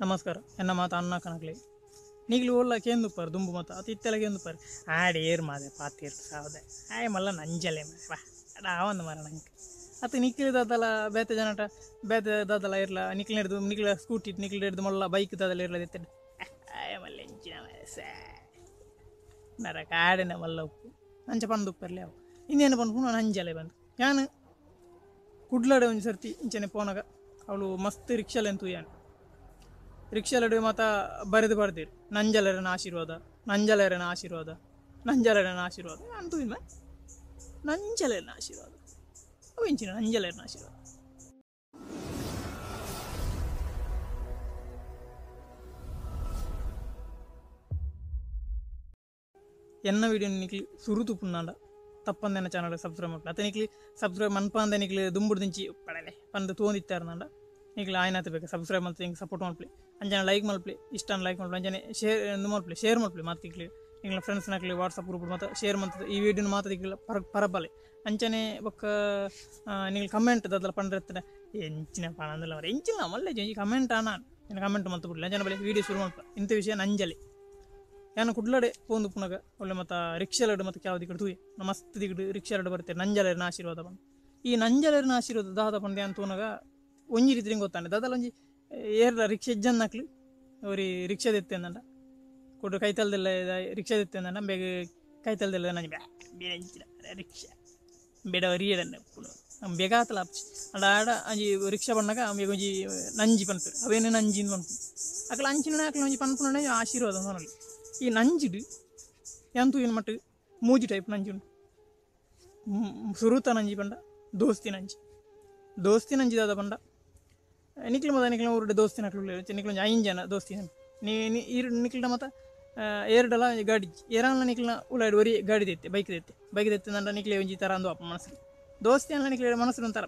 ನಮಸ್ಕಾರ ಎನ್ನ ಮಾತ ಅನ್ನ ಕಣಕ್ಲೆ ನೀಗ್ಲು ಓಲ್ಲ ಕೇಂದುಪ್ಪಾರು ದುಂಬು ಮಾತ ಅತಿ ಇತ್ತೆಲ್ಲ ಕೇಂದುಪ್ಪಾರು ಆಡೆ ಏರು ಮಾದೆ ಪಾತೇರು ಸಾವದೆ ಆಯ್ ಮಲ್ಲ ನಂಜಲೆ ಬಾ ಅಡ ಆವಂದು ಮಾರ ನಂಗೆ ಅತ್ತ ನಿಕ್ಲಿ ದಾದಲ ಬೇತೆ ಜನಟ ಬೇತೆ ದಾದಲ ಇರ್ಲ ನಿಕ್ಲಿ ಹಿಡ್ದು ನಿಕ್ಲ ಸ್ಕೂಟಿ ನಿಕ್ಲಿ ಹಿಡ್ದು ಮಲ್ಲ ಬೈಕ್ ದಾದಲ ಇರ್ಲ ಎತ್ತಿಡ್ ಆಯ್ ಮಲ್ಲ ಎಂಚಿನ ಸೇ ನರಕ ಆಡಿನ ಮಲ್ಲ ಉಪ್ಪು ಅಂಚ ಪಂದುಪ್ಪರ್ಲೆ ಅವು ಇನ್ನೇನು ಪನ್ಪುನು ನಂಜಲೆ ಬಂದು ಯಾನು ಕುಡ್ಲಡೆ ಒಂದು ಸರ್ತಿ ಇಂಚನೆ ಪೋನಾಗ ಅವಳು ಮಸ್ತ್ ರಿಕ್ಷಾಲೆಂತು ಯಾನು ರಿಕ್ಷಾಲಡು ಮಾತ ಬರೆದು ಬರ್ದಿರು ನಂಜಲರನ ಆಶೀರ್ವಾದ ನಂಜಲರನ ಆಶೀರ್ವಾದ ನಂಜಲರನ ಆಶೀರ್ವಾದ ಅಂತೂ ಇಲ್ಲ ನಂಜಲರನ ಆಶೀರ್ವಾದ ಅವು ಇಂಚಿನ ನಂಜಲರನ ಆಶೀರ್ವಾದ. ಎನ್ನ ವಿಡಿಯೋ ನಿಕ್ಲಿ ಸುರು ತುಪ್ಪುಂದಾಂಡ ತಪ್ಪಂದೆನ ಚಾನಲ್ ಸಬ್ಸ್ಕ್ರೈಬ್ ಮಾಡ್ಲಿ ಅತ್ತ ನಿಕ್ಲಿ ಸಬ್ಸ್ಕ್ರೈಬ್ ಮನ್ಪಂದ ನಿಕ್ಲಿ ದುಂಬುಡು ದಿಂಚಿ ಪಡಲೆ ಪಂದು ತೋಂದಿತ್ತಾರನಾಂಡ ನಿಕ್ಲಿ ಆಯ್ನಾತ ಬೇಕು ಸಬ್ಸ್ಕ್ರೈಬ್ ಮಾಡ್ತೀನಿ ಹಿಂಗೆ ಸಪೋರ್ಟ್ ಮಾಡ್ಲಿ ಅಂಜನೆ ಲೈಕ್ ಮಲ್ಪ್ಲಿ ಇಷ್ಟ ಲೈಕ್ ಮಲ್ಪ್ಲಿ ಅಂಜನೆ ಶೇರ್ ಮಲ್ಪ್ಲಿ ಶೇರ್ ಮಲ್ಪ್ಲಿ ಮತ್ತೆ ಇಕ್ಲಿ ನಿಂಗಳ ಫ್ರೆಂಡ್ಸ್ನಾಕ್ಲಿ ವಾಟ್ಸಪ್ ಗ್ರೂಪ್ ಮತ್ತು ಶೇರ್ ಮಂತದ ಈ ವಿಡಿಯೋನ ಮಾತಾದಿಕ್ಲ ಪರ ಪರಬಲೆ ಅಂಚನೆ ಬೊಕ್ಕ ನಿಂಗಳ ಕಮೆಂಟ್ ದದಲ ಪಂಡ್ರೆತ್ತನೆ ಎಂಚಿನ ಪಣಂದಲ್ಲ ಅವರ ಎಂಚಿನ ಮಲ್ಲೆ ಜಿ ಕಮೆಂಟ್ ಆನ ನಿನ್ನ ಕಮೆಂಟ್ ಮಲ್ತು ಬಿಡ್ಲಿ ಅಂಜನೆ ಬಲೆ ವಿಡಿಯೋ ಶುರು ಮಲ್ಪ ಇಂಥ ವಿಷಯ ನಂಜಲಿ ಯಾನು ಕುಡ್ಲಡೆ ಪೋಂದು ಪುನಗ ಒಳ್ಳೆ ಮತ್ತು ರಿಕ್ಷಾಲಡು ಮತ್ತು ಯಾವ ದಿಕ್ಕಡು ತೂಯೆ ಮಸ್ತ್ ದಿಕ್ಕಡು ರಿಕ್ಷಾಲಡು ಬರ್ತಾರೆ ನಂಜಲರನ ಆಶೀರ್ವಾದ ಬಂದು ಈ ನಂಜಲರನ ಆಶೀರ್ವಾದ ದಾದ ಪಂಡೆ ಅಂತ ತೂನಗ ಒಂಜಿ ರೀತಿ ಗೊತ್ತಾನೆ ದಾದಲ ಒಂಜಿ ಏರ್ಲ ರಿಕ್ಷಾ ಇಜ್ಜನ್ನಾಕ್ಲು ಅವ್ರಿ ರಿಕ್ಷಾ ದೆತ್ತೆ ಅಂದಂಡ ಕೊಡು ಕೈತಲ್ದೆಲ್ಲ ರಿಕ್ಷಾ ದೆತ್ತೆ ಅಂದಂಡ ಬೇಗ ಕೈತಲ್ದೆಲ್ಲ ನಂಜಿ ಬೇರೆ ರಿಕ್ಷಾ ಬೇಡ ರಿಯಡನ್ನ ಬೇಗಾತಲ ಅಂಡ ಆಡ ಅಂಜಿ ರಿಕ್ಷಾ ಬಣ್ಣಗ ಬೇಗ ಒಂಜಿ ನಂಜಿ ಪನ್ಪು ಅವೇನೇ ನಂಜಿ ಪನ್ಪು ಅಕಲ ಅಂಚಿನ ಅಕಲ ಒಂಜಿ ಪನ್ಪುನ ಆಶೀರ್ವಾದ ಸೊನಲ್ಲಿ ಈ ನಂಜಿಡು ಎಂತೂ ಏನು ಮಟ್ಟು ಮೂಜಿ ಟೈಪ್ ನಂಜಿ ಉಂಟು ಸುರುತ ನಂಜಿ ಪಂಡ ದೋಸ್ತಿ ನಂಜಿ ದೋಸ್ತಿ ನಂಜಿ ದಾದ ಪಂಡ ನಿಕ್ಲು ಮತ ನಿಕ್ಲು ಊರುಡೆ ದೋಸ್ತಿ ನಕ್ಲು ನಿಕ್ಲು ಒಂಜಿ ಐನ್ ಜನ ದೋಸ್ತಿ ನೀ ಈರು ನಿಕ್ಲಿಡ ಮತ ಏರ್ಡಲ ಗಾಡಿ ಏರಲ್ಲ ನಿಕ್ಲಿನ ಉಳ್ಳಾಡಿ ಒರಿ ಗಾಡಿ ದೆತ್ತೆ ಬೈಕ್ ದೆತ್ತೆ ಬೈಕ್ ದೆತ್ತೆ ನಂಡ ನಿಕ್ಲೆ ಒಂಜಿ ಥರ ಅಂದು ಅಪ್ಪ ಮನಸ್ಸು ದೋಸ್ತಿ ಅಲ್ಲ ನಿಕ್ಲೆ ಮನಸ್ಸು ಒಂಥರ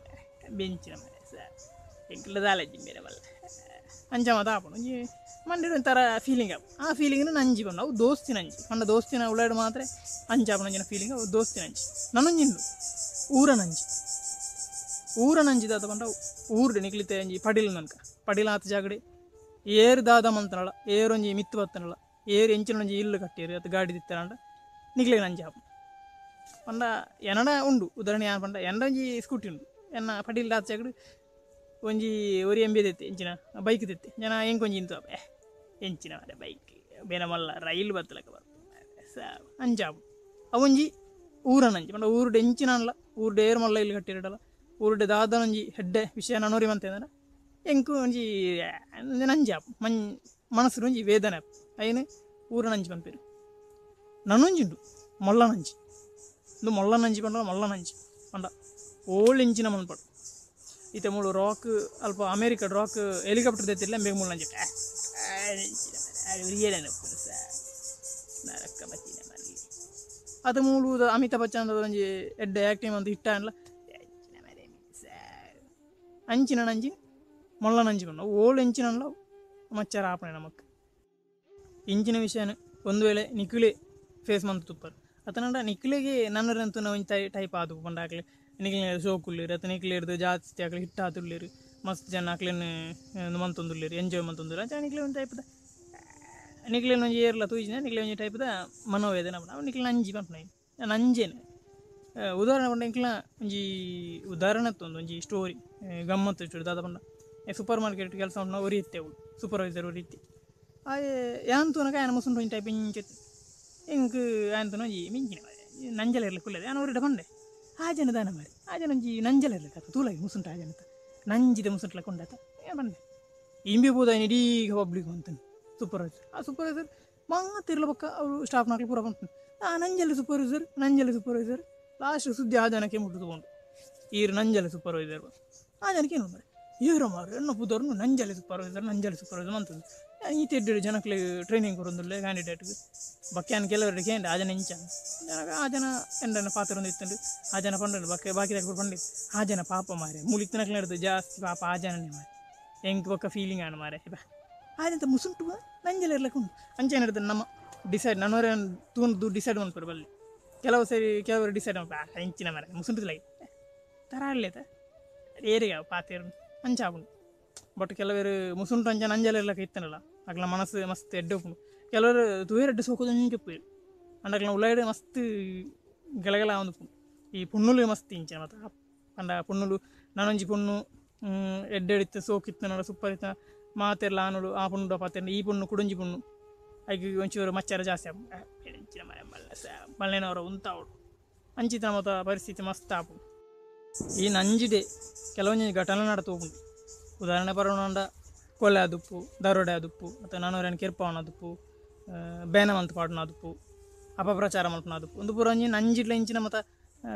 ಬೆಂಚಿನ ಎಂಕ್ಲ ದಾಲಜ್ಜಿ ಬೇರೆ ಬಲ್ಲ ಅಂಚ ಮತ ಆಪುಂಡು ಒಂಜಿ ಮಂಡಿಡ್ ಒಂಥರ ಫೀಲಿಂಗ್ ಆಪು ಆ ಫೀಲಿಂಗ್ನ ನಂಜಿ ಪಂಡ ಅವು ದೋಸ್ತಿ ನಂಜಿ ಪಂಡ ದೋಸ್ತಿನ ಉಳ್ಳಾಡು ಮಾತ್ರ ಅಂಚ ಆಪುನ ಅಂಚಿನ ಫೀಲಿಂಗ್ ಅವು ದೋಸ್ತಿ ನಂಜಿ ನನೊಂಜಿಂಡು ಊರ ನಂಜಿ ಊರ ನಂಜಿ ದಾದ ಪಂಡ ಊರುಡೆ ನಿಕ್ಲಿತೆ ಅಂಜಿ ಪಡಿಲ್ ನನ್ಕ ಪಡಿಲ ಆತ ಜಾಗಡೆ ಏರು ದಾದ ಮಂತನಳ ಏರೊಂಜಿ ಮಿತ್ತು ಬತ್ತನಳ ಏರು ಎಂಚಿನೊಂಜಿ ಇಲ್ಲು ಕಟ್ಟಿರು ಅದು ಗಾಡಿ ದಿತ್ತನಂಡ ನಿಕ್ಲೆ ನಂಜಿ ಆಪು ಪಂಡ ಎನ್ನಡ ಉಂಡು ಉದಾಹರಣೆ ಯಾನ್ ಪಂಡ ಎನ್ನಡ ಒಂಜಿ ಸ್ಕೂಟಿ ಉಂಡು ಎನ್ನ ಪಡಿಲ್ ಆತ ಜಾಗಡೆ ಒಂಜಿ ಒರಿ ಎಂಬಿ ದೆತ್ತೆ ಎಂಚಿನ ಬೈಕ್ ದೆತ್ತೆ ಜನ ಎಂಕೊಂಜಿ ಇಂತು ಎಂಚಿನ ಮರೆ ಬೈಕ್ ಬೇರೆ ಮಲ್ಲ ರೈಲು ಬತ್ತಲಕ ಬರ್ತು ಅಂಚಾಪು ಅವೊಂಜಿ ಊರ ನಂಜಿ ಪಂಡ ಊರುಡೆ ಎಂಚಿನ ಅಲ್ಲ ಊರುಡೆ ಏರು ಮಲ್ಲ ಇಲ್ಲಿ ಕಟ್ಟಿರಡಲ್ಲ ಊರುಡೆ ದಾದನೊಂಜಿ ಹೆಡ್ಡೆ ವಿಷಯ ನನೋರಿ ಮಂತೇಂದ್ರೆ ಎಂಕು ಒಂಜಿ ನಂಜಾಪು ಮನ್ ಮನಸ್ಸು ಒಂಜಿ ವೇದನೆ ಆಪು ಅಯ್ಯನು ಊರ ನಂಜಿ ಪನ್ಪೇರು ನನೊಂಜಿಂಡು ಮೊಲ್ಲ ನಂಜಿ ಇದು ಮೊಲ್ಲ ನಂಜಿ ಪಂಡ ಮೊಲ್ಲ ನಂಜಿ ಪಂಡ ಓಳ್ ಇಂಚಿನ ಮನ್ಪಡು ಈತ ಮೂಳು ರಾಕ್ ಅಲ್ಪ ಅಮೇರಿಕ ರಾಕ್ ಹೆಲಿಕಾಪ್ಟರ್ ದೆತ್ತಿಲ್ಲ ಬೇಗ ಮೂಳು ನಂಜಿ ಅದು ಮೂಳು ಅಮಿತಾಬ್ ಬಚ್ಚನ್ ಒಂಜಿ ಎಡ್ಡೆ ಆ್ಯಕ್ಟಿಂಗ್ ಅಂತ ಹಿಟ್ಟ ಅನ್ಲ ಅಂಚಿನ ನಂಜಿ ಮೊಲ್ಲ ನಂಜಿ ಪಂಡ ಓಳು ಎಂಚಿನಲ್ಲ ಮಚ್ಚಾರ ಆಪಣೆ ನಮಕ್ ಇಂಚಿನ ವಿಷಯನ ಒಂದು ವೇಳೆ ನಿಕ್ಲೆ ಫೇಸ್ ಮಂತ್ ತುಪ್ಪರು ಅತನಂಡ ನಿಕ್ಲೆಗೆ ನನ್ನರಂತೂ ಒಂಜಿ ಟೈಪ್ ಆದು ಪಂಡ ಆಕ್ಲೆ ನಿಕ್ಲೆ ಶೋಕುಲ್ಲೇರು ಅತ ನಿಕ್ಲೆ ಹಿಡ್ದು ಜಾಸ್ತಿ ಆಕ್ಲೆ ಹಿಟ್ಟು ಆತುಲ್ಲೇರು ಮಸ್ತ್ ಜನ ಆಕ್ಲೆನ್ ಮಂತೊಂದುಲ್ಲೇರು ಎಂಜಾಯ್ ಮಂತೊಂದುಲ್ಲೇರು ಅಂಚ ನಿಕ್ಲೆ ಒಂದು ಟೈಪ್ದ ನಿಕ್ಲೆ ಒಂಜಿ ಏರ್ಲ ತೂಜಿನ ನಿಕ್ಲೆ ಒಂಜಿ ಟೈಪ್ದ ಮನೋವೇದನೆ ಪಂಡ ಅವು ನಿಕ್ಲೆ ನಂಜಿ ಪನ್ಪುನ ನಂಜೇನೆ ಉದಾಹರಣೆ ಪಂಡ ಎಂಕ್ಲ ಒಂಜಿ ಉದಾಹರಣೆ ತೊಂದು ಒಂಜಿ ಸ್ಟೋರಿ ಗಮ್ಮತ್ತು ಸ್ಟೋರಿ ದಾದ ಪಂಡ ಸೂಪರ್ ಮಾರ್ಕೆಟ್ ಕೆಲಸ ಉಂಟು ಒರಿ ಇತ್ತೆ ಅವಳು ಸೂಪರ್ವೈಸರ್ ಒರಿ ಇತ್ತೆ ಆಯೆ ಯಾನ್ ತೂನಕ ಆಯನ ಮುಸುಂಟು ಒಂಜಿ ಟೈಪ್ ಇಂಚೆತ್ತು ಎಂಕ್ ಆಯನ ತೂನ ಒಂಜಿ ಮಿಂಚಿನ ನಂಜಲ ಇರ್ಲಿಕ್ಕೆ ಕುಲ್ಲದೆ ಆಯನ ಒರಿಡ ಪಂಡೆ ಆ ಜನ ದಾನ ಮಾರಿ ಆ ಜನ ಒಂಜಿ ನಂಜಲ ಇರ್ಲಿಕ್ಕೆ ಆತ ತೂಲಾಗಿ ಮುಸುಂಟು ಆ ಜನತ ನಂಜಿದ ಮುಸುಂಟ್ಲ ಕೊಂಡಾತ ಏನು ಪಂಡೆ ಇಂಬಿ ಪೂದ ಇಡೀ ಪಬ್ಲಿಕ್ ಅಂತಾನೆ ಸೂಪರ್ವೈಸರ್ ಆ ಸೂಪರ್ವೈಸರ್ ಮಾತಿರ್ಲ ಪಕ್ಕ ಅವರು ಸ್ಟಾಫ್ನಾಕ್ಲಿ ಪೂರ ಬಂತು ಆ ನಂಜಲ್ಲಿ ಸೂಪರ್ವೈಸರ್ ನಂಜಲ್ಲಿ ಸೂಪರ್ವೈಸರ್ ಲಾಸ್ಟ್ ಸುದ್ದಿ ಆ ಜನಕ್ಕೆ ಮುಟ್ಟು ತಗೊಂಡು ಈರು ನಂಜಲ್ಲಿ ಸೂಪರ್ವೈಸರ್ ಆ ಜನಕ್ಕೆ ಏನು ಮಾರೆ ಏರೋ ಮಾರು ಎಣ್ಣ ಪುದರ್ನು ನಂಜಲ್ಲಿ ಸೂಪರ್ವೈಸರ್ ನಂಜಲ್ಲಿ ಸೂಪರ್ವೈಸರ್ ಅಂತಂದು ಈ ತೆಡ್ಡು ಜನಕ್ಕೆ ಟ್ರೈನಿಂಗ್ ಕೊರೊಂದುಲ್ಲೆ ಕ್ಯಾಂಡಿಡೇಟ್ಗೆ ಬಕ್ಯಾನ್ ಕೆಲವರಿಗೆ ಕೇಂದ್ರ ಆ ಜನ ಇಂಚ ಜನಕ ಆ ಜನ ಎಂಡನ ಪಾತ್ರ ಒಂದು ಇತ್ತಂಡು ಆ ಜನ ಪಂಡರು ಬಕ್ಕೆ ಬಾಕಿ ತಕ್ಕ ಪಂಡಿ ಆ ಜನ ಪಾಪ ಮಾರೆ ಮುಲಿತ್ತನಕ್ಲೆ ಹಿಡ್ದು ಜಾಸ್ತಿ ಪಾಪ ಆ ಜನನೇ ಮಾರೆ ಎಂಕ್ ಬೊಕ್ಕ ಫೀಲಿಂಗ್ ಆಣ ಮಾರೆ ಬಾ ಆ ಜನ ಮುಸುಂಟು ನಂಜಲ್ಲಿ ಇರ್ಲಕ್ಕೆ ಉಂಟು ಅಂಚೆ ಹಿಡ್ದು ನಮ್ಮ ಡಿಸೈಡ್ ನನ್ನವರೇ ತೂಂದು ಡಿಸೈಡ್ ಮಾಡ್ತಾರೆ ಬಲ್ಲಿ ಕೆಲವು ಸರಿ ಕೆಲವರು ಡಿಸೈಡ್ ಮಾಡ್ತಾರೆ ಇಂಚಿನ ಮಾರೆ ಮುಸುಂಟು ತರಾಡ್ಲೇತ ಏರಿಗೆ ಪಾತೇರು ಅಂಚಾಪುಂಡು ಬಟ್ ಕೆಲವರು ಮುಸುಂಟು ಅಂಚ ನಂಜಲೆಲ್ಲ ಇತ್ತನಲ್ಲ ಅಕ್ಲ ಮನಸ್ಸು ಮಸ್ತ್ ಎಡ್ಡೆ ಉಪ್ಪುಂಡು ಕೆಲವರು ತೂಯೆರ್ ಎಡ್ಡೆ ಸೋಕುದು ಉಪ್ಪೇರು ಅಂಡ ಅಕ್ಲ ಉಲಾಯ್ಡ್ ಮಸ್ತ್ ಗಲಗಲ ಆವೊಂದುಪ್ಪುಂಡು ಈ ಪೊಣ್ಣುಲು ಮಸ್ತ್ ಇಂಚಿನ ಮಾತ ಪಂಡ ಪೊಣ್ಣುಲು ನನೊಂಜಿ ಪೊಣ್ಣು ಎಡ್ಡೆಡಿತ್ತು ಸೋಕಿತ್ತನಡ ಸೂಪರ್ ಇತ್ತ ಮಾತೆರ್ಲ ಆನುಲು ಆ ಪೊಣ್ಣು ಪಾತೆರ್ನ ಈ ಪೊಣ್ಣು ಕುಡೊಂಜಿ ಪೊಣ್ಣು ಐಕ್ ಒಂಚೂರು ಮಚ್ಚಾರ ಜಾಸ್ತಿ ಆಪುಂಡು ಮಲ್ಲೆನವರ ಉಂತಾವಡು ಅಂಚಿತ ಮಾತ ಪರಿಸ್ಥಿತಿ ಮಸ್ತ್ ಆಪುಂಡು ಈ ನಂಜಿಡೆ ಕೆಲವೊಂಜಿ ಘಟನೆ ನಡತೋಪುಂಡು ಉದಾಹರಣೆ ಪರೋಣ ಕೊಲೆ ಆದುಪ್ಪು ದರೋಡೆ ಆದುಪ್ಪು ಮತ್ತು ನಾನೂರೇನು ಕಿರ್ಪಾವನ ಆದುಪ್ಪು ಬೇನ ಮಲ್ತ್ ಪಾಡುನ ಆದುಪ್ಪು ಅಪಪ್ರಚಾರ ಮಲ್ಪುನ ಆದುಪ್ಪು ಒಂದು ಪೂರ ಒಂಜಿ ನಂಜಿಡ್ಲ ಇಂಚಿನ ಮತ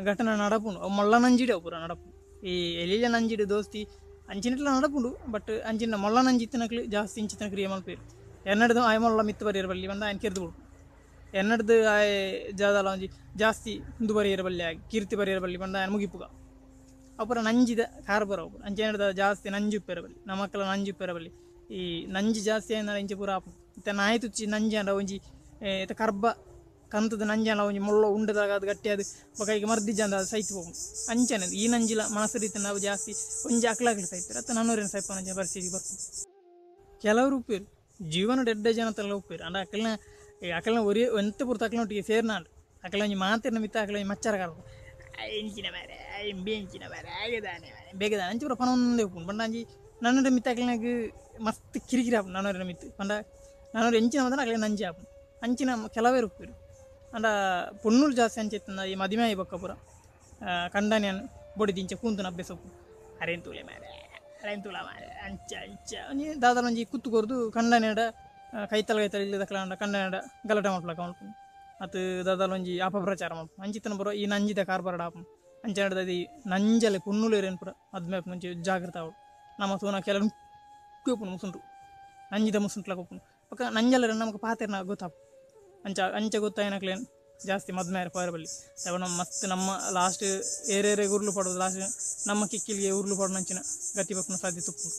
ಘಟನೆ ನಡಪುಂಡು ಅವು ಮೊಲ್ಲ ನಂಜಿಡೆ ಅವು ಪೂರ ನಡಪುಂಡು ಈ ಎಲಿಲ ನಂಜಿಡು ದೋಸ್ತಿ ಅಂಚಿನಟ್ಲ ನಡಪುಂಡು ಬಟ್ ಅಂಚಿನ ಮೊಲ್ಲ ನಂಜಿ ಇತ್ತಿನಕ್ಲು ಜಾಸ್ತಿ ಇಂಚಿನ ಕ್ರಿಯೆ ಮಲ್ಪೇರು ಎನ್ನಡ್ದು ಆಯ್ ಮೊಲ್ಲ ಮಿತ್ತು ಬರಿಯರ ಬಲ್ಲಿ ಬಂದ ಆಯ್ನ ಕೆರ್ದು ಬಿಡು ಎನ್ನಡ್ದು ಆಯ್ ಜಾದಲ ಒಂಜಿ ಜಾಸ್ತಿ ಹಿಂದು ಬರಿಯರ ಬಲ್ಲಿ ಆಗಿ ಕೀರ್ತಿ ಬರಿಯರ ಬಲ್ಲಿ ಬಂದ ಆಯ್ನ ಮುಗಿಪುಗ ಅವು ನಂಜಿದ ಕಾರ್ಬರ ಅವು ಅಂಚೆನಡ್ದ ಜಾಸ್ತಿ ನಂಜು ಉಪ್ಪೇರ ಬಲ್ಲಿ ನಮಕ್ಕಲ ನಂಜು ಉಪ್ಪೇರ ಬಲ್ಲಿ ಈ ನಂಜಿ ಜಾಸ್ತಿ ಆಯ್ನ ಇಂಚ ಪೂರ ಆಪುಂಡು ಇತ್ತೆ ನಾಯಿ ತುಚ್ಚಿ ನಂಜಿ ಅಂಡ ಒಂಜಿ ಇತ್ತೆ ಕರ್ಬ ಕಂತದ ನಂಜಾನ ಒಂಜಿ ಮೊಳ್ಳ ಉಂಡದಾಗ ಅದು ಗಟ್ಟಿ ಅದು ಬೊಕ ಮರ್ದಿಜ್ಜಂದ ಅದು ಸೈತ್ ಹೋಗುಂಡು ಅಂಚನೆ ಈ ನಂಜಿಲ ಮನಸ್ಸು ರೀತಿ ನಾವು ಜಾಸ್ತಿ ಒಂಜಿ ಅಕ್ಲಾಗ್ಲಿ ಸೈತಾರೆ ಅತ್ತ ನಾನೂರೇನು ಸೈಪನ ಪರಿಸ್ಥಿತಿ ಬರ್ಪುಂಡು ಕೆಲವರು ಉಪ್ಪೇರು ಜೀವನ ಎಡ್ಡೆ ಜನ ತಲ್ಲ ಉಪ್ಪೇರು ಅಂಡ ಅಕಲ್ನ ಅಕಲ್ನ ಒರಿ ಎಂತ ಪೂರ್ತಿ ಅಕಲ್ನ ಒಟ್ಟಿಗೆ ಸೇರ್ನಾಂಡು ಅಕಲ ಒಂಜಿ ಮಾತಿರ್ನ ಮಿತ್ತ ಅಕಲ ಒಂಜಿ ಮಚ್ಚಾರ ಕಾಲ ಎಂಚಿನ ಮಾರೆ ಎಂಬಿ ಎಂಚಿನ ಮಾರೆ ಆಗದಾನೆ ಬೇಗದಾನೆ ಅಂಚಿ ಪೂರ ಪನೊಂದೇ ಉಪ್ಪುಂಡು ಪಂಡ ಅಂಚಿ ನನ್ನೊರ ಮಿತ್ತ ಅಕಲ್ನಾಗ ಮಸ್ತ್ ಕಿರಿಕಿರಿ ಆಪುಂಡು ನಾನೂರ ಮಿತ್ತು ಪಂಡ ನಾನೂರು ಎಂಚಿನ ಮಾತ್ರ ಅಕಲ್ನ ನಂಜಿ ಆಪುಂಡು ಅಂಚಿನ ಕೆಲವೇರು ಉಪ್ಪೇರು ಅಂಡ ಪೊಣ್ಣುಲು ಜಾಸ್ತಿ ಅಂಚೆತ್ತಂದ ಈ ಮದಿಮೆ ಆಯಿ ಬೊಕ್ಕ ಪೂರ ಕಂಡನಿಯನ್ ಬೊಡಿ ದಿಂಚ ಕೂಂತುನ ಅಭ್ಯಾಸ ಉಪ್ಪುಂಡು ಅರೇನ್ ತೂಲೆ ಮಾರೆ ಅರೇನ್ ತೂಲ ಮಾರೆ ಅಂಚ ಅಂಚ ಒಂಜಿ ದಾದಲ ಒಂಜಿ ಕುತ್ತು ಕೊರ್ದು ಕಂಡನಿಯಡ ಕೈತಲ ಕೈತಲ ಇಲ್ಲದ ಅಂಡ ಕಂಡನಿಯಡ ಗಲಾಟೆ ಮಲ್ಪಲಕ ಮಲ್ಪುಂಡು ಅತ್ ದಾದಲ ಒಂಜಿ ಅಪಪ್ರಚಾರ ಮಲ್ಪುಂಡು ಅಂಚಿತ್ತನ ಪೂರ ಈ ನಂಜಿದ ಕಾರ್ಬಾರಡ ಆಪುಂಡು ಅಂಚ ಈ ನಂಜಲೆ ಪೊಣ್ಣುಲು ಏರೇನು ಪೂರ ಮದ್ಮೆ ಆಪುಂಡು ಒಂಚಿ ಜಾಗ್ರತೆ ಆವೊಡು ನಮ್ಮ ತೂನ ಕೆಲವು ಉಪ್ಪುಂಡು ಮುಸುಂಟು ನಂಜಿದ ಮುಸುಂಟ್ಲಕ ಉಪ್ಪುಂಡು ಬೊಕ್ಕ ನಂಜಲ ನಮಕ್ ಪಾತೆರ್ನ ಗೊತ್ತಾಪುಂಡು ಅಂಚ ಅಂಚ ಗೊತ್ತಾಯಿನಕ್ಲೇನು ಜಾಸ್ತಿ ಮದ್ಮೆ ಆಯ್ರೆ ಪೋಯೆರೆ ಬಲ್ಲಿ ನಮ್ಮ ಮಸ್ತ್ ನಮ್ಮ ಲಾಸ್ಟ್ ಏರೇರೆ ಉರುಳು ಪಾಡೋದು ಲಾಸ್ಟ್ ನಮ್ಮ ಕಿಕ್ಕಿಲಿಗೆ ಉರುಳು ಪಾಡುನಂಚಿನ ಗತಿ ಬರ್ಪುನ ಸಾಧ್ಯತೆ ಉಪ್ಪುಂಡು.